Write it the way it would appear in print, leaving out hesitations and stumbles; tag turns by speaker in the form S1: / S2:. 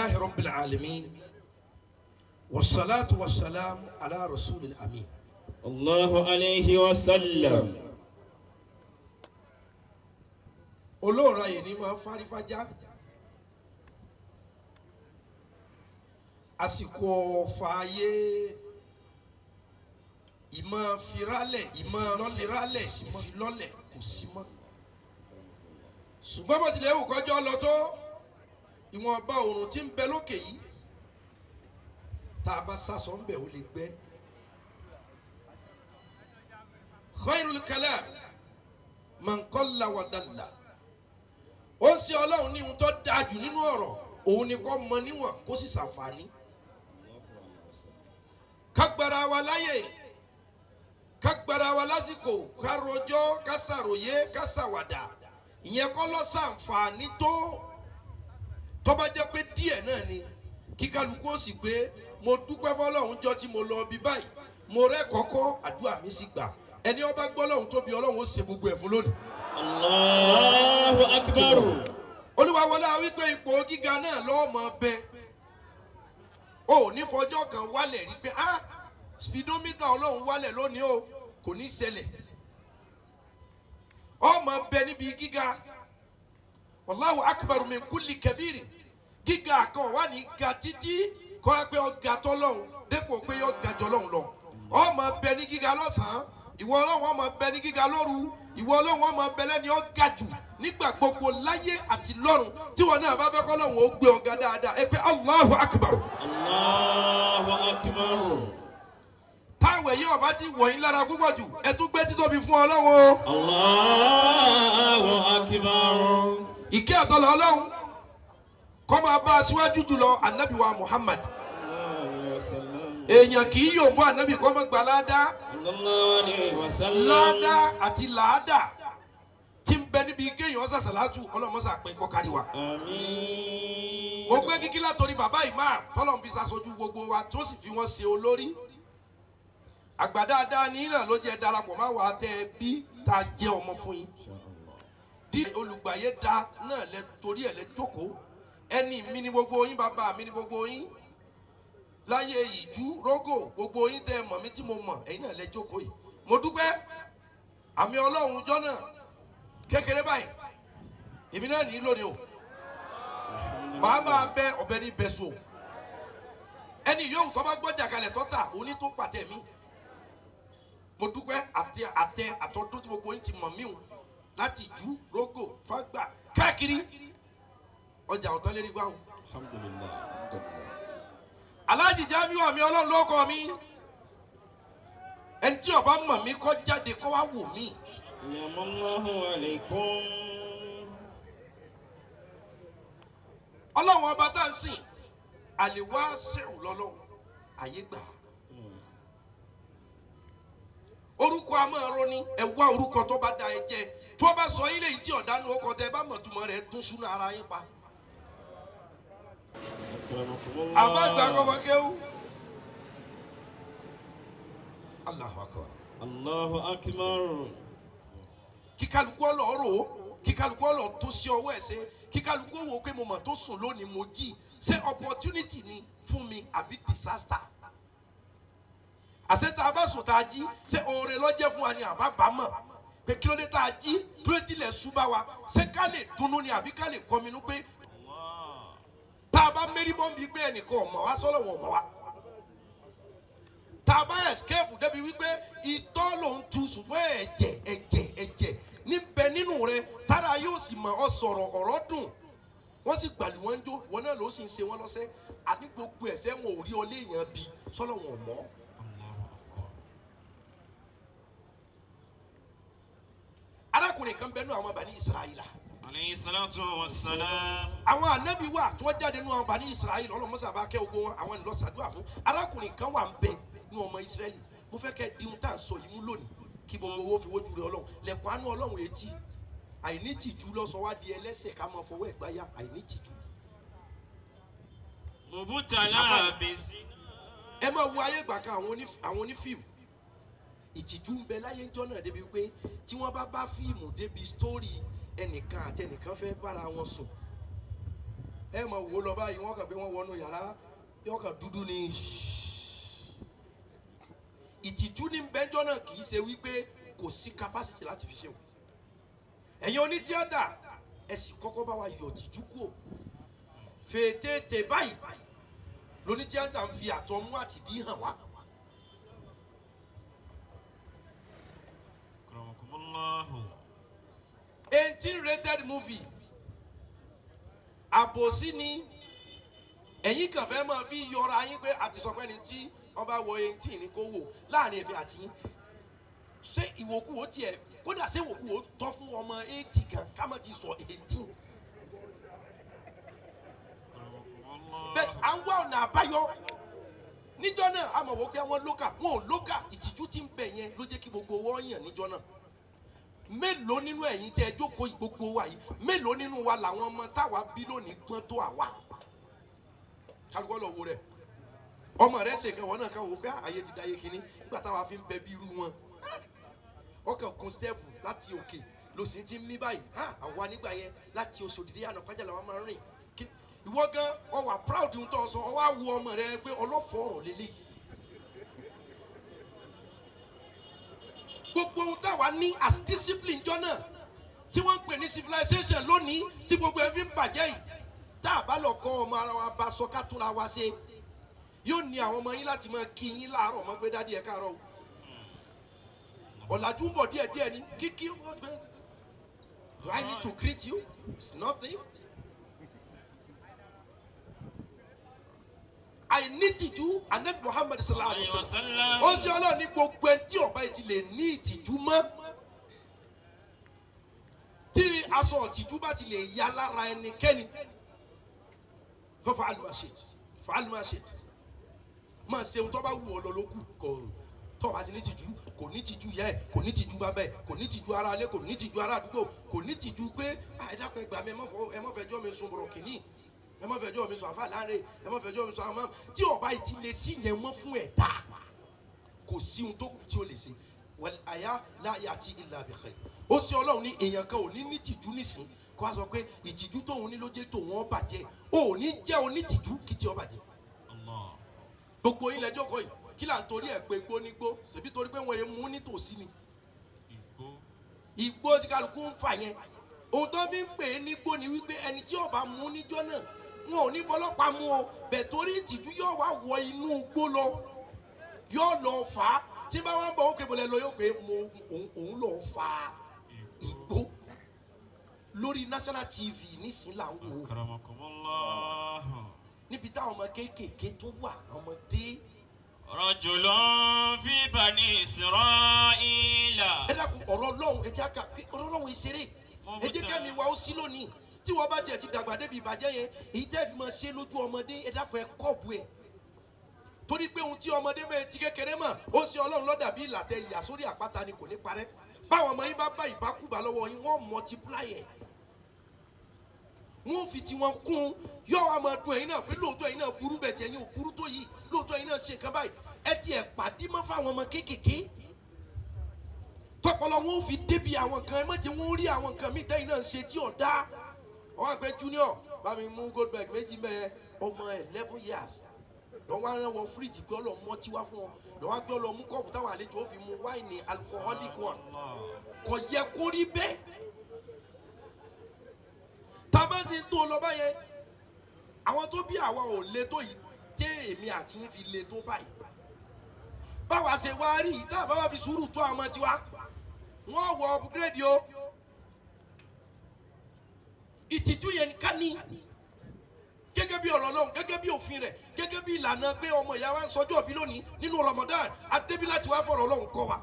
S1: Alhamdulillahi rabbil alamin wassalatu wassalamu ala rasulil amin.
S2: Allahu alayhi wa sallam.
S1: Olóòrùn ayè ni máa ń fárífájá. Àsìkò ọ̀fà ayé ìmọ̀ firalẹ̀ ìmọ̀ lọ́lẹ̀ralẹ̀ ìfilọ́lẹ̀ kò sí mọ́. Ṣùgbọ́n bó tilẹ̀ wù kọjọ́ lọ tó ìwọ̀nba òòrùn tí ń bẹ lókè yìí tá a bá sásọ ń bẹ̀ ó lè gbẹ. Khairul kalam man qalla wa dalla. Ó ń ṣe Ọlọ́run ní ohun tó dáa jù nínú ọ̀rọ̀ òun ni kò mọ níwọ̀n kó sì ṣàǹfààní. Ká gbára wa láyè, ká gbára wa lásìkò, ká rojọ́, ká ṣàròyé, ká ṣàwàdà, ìyẹn kọ́ ló ṣàǹfààní tó. Tó bá jẹ́ pé díẹ̀ náà ni kí kálukú ó sì pé mo dúpẹ́ fọlọ́run jọ tí mo lọ bí báyìí, mo rẹ́ kọ́kọ́ àdúrà mi sì gbà. Ẹni ó bá gbọ́ Ọlọ́run tóbi, Ọlọ́run ó ṣe gbogbo ẹ̀ fún lónìí.
S2: Allahu akbar.
S1: Olúwa wọlé wípé ipò gíga náà lọ́ọ́ mọ bẹ. O ò ní fọjọ́ kan wálẹ̀ rí pé ah speedometer Ọlọ́run wálẹ̀ lónìí o, kò ní ṣẹlẹ̀. Ó mọ bẹ níbi gíga. Wallahu akbar min kulli kabiri. Gíga kan wà ní ga títí kọ́ ẹ pé ọ̀gá tọ́lọ́run dépò pé ọ̀gá jọlọ́run lọ. Ó mọ bẹ ní gíga lọ́sàn-án, ìwọ Ọlọ́run ó mọ bẹ ní gíga lóru, ìwọ Ọlọ́run ó mọ bẹ lẹ́ni ọ̀gá jù nígbà gbogbo láyé àti lọ́run. Tí wọn náà bá fẹ́ kọ́ lọ́run ó gbé ọ̀gá dáadáa, ẹ pé Allahu akbar.
S2: Allahu akbar.
S1: Táwọn èyí ọba ti wọ̀nyí lára púpọ̀ jù, ẹ tún gbé títóbi fún Ọlọ́run o.
S2: Allahu akbar.
S1: Ìkẹ́ àtọ́lọ́ Ọlọ́run kó máa bá aṣíwájú jùlọ Ànábì wa Muhammad. Èèyàn kì í yóò mú Ànábì kó máa gba ládá. Ládá àti làádà tí ń bẹ níbi kéèyàn ṣàṣàlátù ọlọ́mọṣà pé kọ́ kárí wa.
S2: Àmín.
S1: Mo gbé kíkí látòrí bàbá imam tọ́lọ̀ ń fi ṣaṣojú gbogbo wa tó sì fi wọ́n ṣe olórí. Àgbà dáadáa ní náà ló jẹ́ darapọ̀ má wàá tẹ́ ẹ bí tá a jẹ́ ọmọ fún yín. Dí olùgbàyé da náà lẹ torí ẹ̀ lẹ jókòó. Ẹni mi ni gbogbo yín, bàbá mi ni gbogbo yín. Láyé ìjú rógò gbogbo yín tẹ́ ẹ mọ̀ mí tí mo mọ̀, ẹ̀yin náà lẹ jókòó yìí. Mo dúpẹ́ àmì Ọlọ́run jọ́ náà kékeré báyìí, èmi náà ní lónìí o. Màá máa bẹ ọbẹ̀ ní bẹ̀sùn o. Ẹni yóò tó bá gbọ́jà kalẹ̀ tọ́ta òní tó pàtẹ́ mi. Mo dúpẹ́ àti àtẹ àtọ́dún tí gbogbo yín ti mọ̀ mí o láti ìjú rógò fágbà káàkiri ọjà ọ̀tán lérí gbáhùn.
S2: Alhamdulillah.
S1: Aláàjì Jamiu àmì Ọlọ́run ló kọ́ mi. Ẹni tí ó bá mọ̀ mí kó jáde kó wá wò mí.
S2: Allahu alaykum.
S1: Ọlọ́run ọba tá à ń sìn àlèwá sẹ̀rù lọ́lọ́run àyè gbà. Orúkọ a máa roni, ẹ wá orúkọ tó bá da ẹ jẹ. Tí wọ́n bá sọ ilé yìí tí ọ̀dánù ọkọ̀ tẹ bá mọ̀ túmọ̀ rẹ̀ tún súná ara yín pa. Àmọ́ àgbà kọ́mọ kéwú. Allahu akbar.
S2: Allahu akbar.
S1: Kíkálukú ọlọ́ọ̀rọ̀ o, kíkálukú ọlọ́ọ̀ tó sí ọwọ́ ẹ̀ ṣe, kíkálukú wò pé mo mọ̀ tó sùn lónìí mo jí. Ṣé opportunity ni fún mi àbí disaster? Àṣẹ tá a bá sùn tá a jí, ṣé oore ló jẹ́ fún wa ni àbá bá mọ̀? Pé kí ló dé tá a jí, kí ló tilẹ̀ sú bá wa? Ṣé ká lè dunnú ni àbí ká lè kọminú pé tá a bá mérí bọ́m̀bì pé ẹnìkan ọ̀mọ̀ wá sọ́lọ̀ wọ̀n mọ̀ wá? Tá a bá escape débi wípé ìtọ́ ló ń tu ṣùgbọ́n ẹ̀jẹ̀ ẹ̀jẹ̀ ẹ̀jẹ̀ níbẹ̀ nínú rẹ tára yóò sì mọ̀ ọ́ sọ̀rọ̀ ọ̀rọ̀ dùn, wọ́n sì gbàlù wọ́n ń jó, wọn náà ló sì ń ṣe wọ́n lọ́sẹ̀ àní gbogbo ẹ̀sẹ̀ wọn ò rí ọ léèyàn bí sọ́lọ̀ wọn mọ́. Arákùnrin kan bẹnu àwọn Bani Israẹla.
S2: Alayhi salatu wa salam.
S1: Àwọn ànábì wà tí wọ́n jáde nínú àwọn Bani Israẹla, ọlọ́mọsàbá kẹ́ ogun wọn, àwọn ìlọsàdúrà fún. Arákùnrin kan wà ń bẹ ní ọmọ Israẹli. Mo fẹ́ kẹ́ di ohun tá à ń sọ yìí mú lónìí kí gbogbo owó fi wójú rẹ Ọlọ́run. Lẹ̀kùn àánú Ọlọ́run etí. Àìní tìjú ló sọ wá di ẹlẹ́sẹ̀ ká máa fọwọ́ ẹ̀ gbáyà, àìní tìjú.
S2: Mubutala bizina.
S1: Ẹ máa wo ayé ìgbà kan àwọn onífíìmù. Ìtìjú ń bẹ láyé ńjọ́ náà débi pé tí wọ́n bá bá fíìmù débi sítórì ẹnìkan àti ẹnìkan fẹ́ bára wọn sùn. Ẹ mọ̀ wò lọ báyìí, wọ́n kàn pé wọ́n wọnú yàrá, yọ kàn dúdú ni. Ìtìjú ní bẹ́jọ́ náà kì í ṣe wípé kò sí capacity láti fi ṣe o. Ẹ̀yin onítíátà, ẹ sì kọ́kọ́ bá wa yọ̀ tìjú kúò. Fètètè báyìí lónítíátà ń fi àtọmú àtìdí hàn wá.
S2: Akramakumullahu.
S1: 18 rated movie àbòsí ni ẹ̀yin kàn fẹ́ máa fi yọra yín pé àti sọ pé ni tí wọ́n bá wọ 18 ni kó wò láàrin èmi àti yín. Ṣé ìwòkuwò tiẹ̀ kódà ṣé ìwòkuwò tọ́ fún ọmọ 80 gan ká má ti sọ 18?
S2: Akramakumullahu.
S1: Bẹ́ẹ̀ à ń wá ọ̀nà àbáyọ níjọ́ náà. A mọ̀ wọ́n pé àwọn lókà wọn ò lókà, ìtìjú tí ń bẹ yẹn ló jẹ́ kí gbogbo wọn yàn níjọ́ náà. Mélòó nínú ẹ̀yin tẹ́ ẹ jókòó yìí, gbogbo wa yìí, mélòó nínú wa làwọn ọmọ táwa bí lónìí gbọ́n tó àwa? Kálukọ́ lọ wo rẹ̀, ọmọ rẹ̀ ṣe kan, wọn náà kàn wò pé ayé ti dáyé kínní nígbà táwa fi ń bẹ bí irú wọn. Ọkàn kun stẹ́ẹ̀pù láti òkè ló sì ti ń mí báyìí. Àwa nígbà yẹn láti Oṣòdì dé Ànàpájà làwọn máa ń rìn. Ìwọ gan ọ wà proud ń tọ́ sọ, ọ wá wo ọmọ rẹ pé ọlọ́fọ̀ ọ̀rọ̀ lélẹ́yìí. Gbogbo ohun táwa ní as discipline jọ náà tí wọ́n ń pè ní civilization lónìí tí gbogbo ẹ fi ń bàjẹ́ yìí, tá a bá lọ kọ́ ọmọ ara wa bá sọ ká túnra wa ṣe, yóò ní àwọn ọmọ yín láti máa kí yín láàárọ̀ mọ́ pé dádì ẹ káàárọ̀ o. Ọ̀làjú ń bọ̀ díẹ̀díẹ̀ ni kíkí. Do I need to greet you? It's nothing. Àìnítìjú, anabi Muhammad sallallahu alayhi wa sallam, ó ṣe Ọlọ́run ní gbogbo ẹni tí ọba yìí ti lè ní ìtìjú mọ́, tí aṣọ ìtìjú bá ti lè ya lára ẹnikẹ́ni, fọfọ alumashit fọ alumashit máa ṣe ohun tó bá wù ọ́ lọ ló kù. Kò tó bá ti ní tìjú, kò ní tìjú yẹ, kò ní tìjú bàbá ẹ, kò ní tìjú ara alẹ́, kò ní tìjú ara àdúgbò, kò ní tìjú pé ẹ dákun ẹ gbà mí, ẹ má fẹjọ́ mi sùn bọ̀rọ̀ kìíní, ẹ má fẹjọ́ mi sùn àfà láre, ẹ má fẹjọ́ mi sùn àmọ́. Tí ọba yìí ti lè sí yẹn mọ́ fún ẹ̀dá, kò sí ohun tó kù tí ó lè ṣe. Wal àyà láyà àti illa bi khair. Ó sì Ọlọ́run ní èèyàn kan ò ní ní tìjú nísìn kó a sọ pé ìtìjú tóun ní ló jẹ́ tòun ó bàjẹ́. Ò ní jẹ́ onítìjú kí tí ó bàjẹ́.
S2: Allah.
S1: Gbogbo ilẹ̀ jókòó yìí, kí là ń torí ẹ̀ pé gbó nígbó? Ṣèbí torí pé wọ́n yẹn mú nítòsí ni.
S2: Igbó.
S1: Igbó tí kálukú ń fà yẹn, ohun tó fi ń pè é nígbó ni wípé ẹni tí ó bá mú níjọ́ náà, wọn ò ní fọlọ́pàá mú ọ bẹ̀, torí ìtìjú yóò wá wọ inú igbó lọ, yóò lọ fà á. Tí bá wà ń bọ̀ ó kébọlẹ̀ lọ, yóò pé mo òun lọ fà igbó lórí national TV nísìnyí là ń wò ó.
S2: Akramakumullah.
S1: Níbi táwọn ọmọ kéékèèké tó wà, ọmọdé.
S2: Rajulun fi bani Israila.
S1: Ẹ dákun, ọ̀rọ̀ Ọlọ́run, ẹ jẹ́ ká ọ̀rọ̀ Ọlọ́run ìṣeré, ẹ jẹ́ kẹ́mi wa ó sí lónìí. Tí wọ́n bá tiẹ̀ ti dàgbà débi ìbàjẹ́ yẹn, èyí tẹ́ fi máa ṣe lójú ọmọdé, ẹ dákun, ẹ kọ́ọ̀bù ẹ̀, torí pé ohun tí ọmọdé bẹ́ẹ̀ ti kékeré mọ̀, ó ń ṣe Ọlọ́run lọ́dà bí ìlàtẹ̀ ìyà sórí àpáta ni, kò ní parẹ́. Báwọn ọmọ yín bá bá ìbákúbà lọ́wọ́ yín, wọ́n multiply ẹ̀, wọ́n fi tiwọn kún. Yóò wá máa dùn ẹ̀yin náà pé lóòótọ́ ẹ̀yin náà burú bẹ̀ tí ẹ̀yin ò burú tó yìí, lóòótọ́ ẹ̀yin náà ṣe nǹkan báyìí. Ẹ tiẹ̀ pàdé mọ́ fáwọn ọmọ kéékèèké tọpọlọ wọn ò fi débi àwọn nǹkan. Ẹ má jẹ́ wọn rí àwọn nǹkan míì tẹ́yìn náà ń ṣe tí ò dáa. Wọ́n á pẹ́ junior bá mi mú Goldberg méjì mẹ́ẹ̀, ọmọ 11 years lọ́wọ́ á rán wọ fíríjì gbé ọlọ́ mọ́ tí wá fún ọ, lọ́wọ́ á gbé ọlọ́ mú kọ́ọ̀pù táwọn àlejò ó fi mu wáìnì alcoholic one. Kò yẹ kó rí bẹ́ẹ̀. Tá a bá sì ń tó lọ báyẹn, àwọn tó bí àwa ò le tó yìí tẹ́ èmi àti yín fi le tó báyìí. Báwa ṣe wá rí yìí, tá a bá wá fi sùúrù tó àwọn ọmọ tiwa, wọ́n wọ upgrade o. Ìtìjú yẹn ká ní gẹ́gẹ́ bí ọ̀rọ̀ Ọlọ́run, gẹ́gẹ́ bí òfin rẹ̀, gẹ́gẹ́ bí ìlànà pé ọmọ ìyá wa ń sọjọ́ òbí lónìí nínú Ramadan, adébí láti wá fọ̀rọ̀ Ọlọ́run kọ́ wa.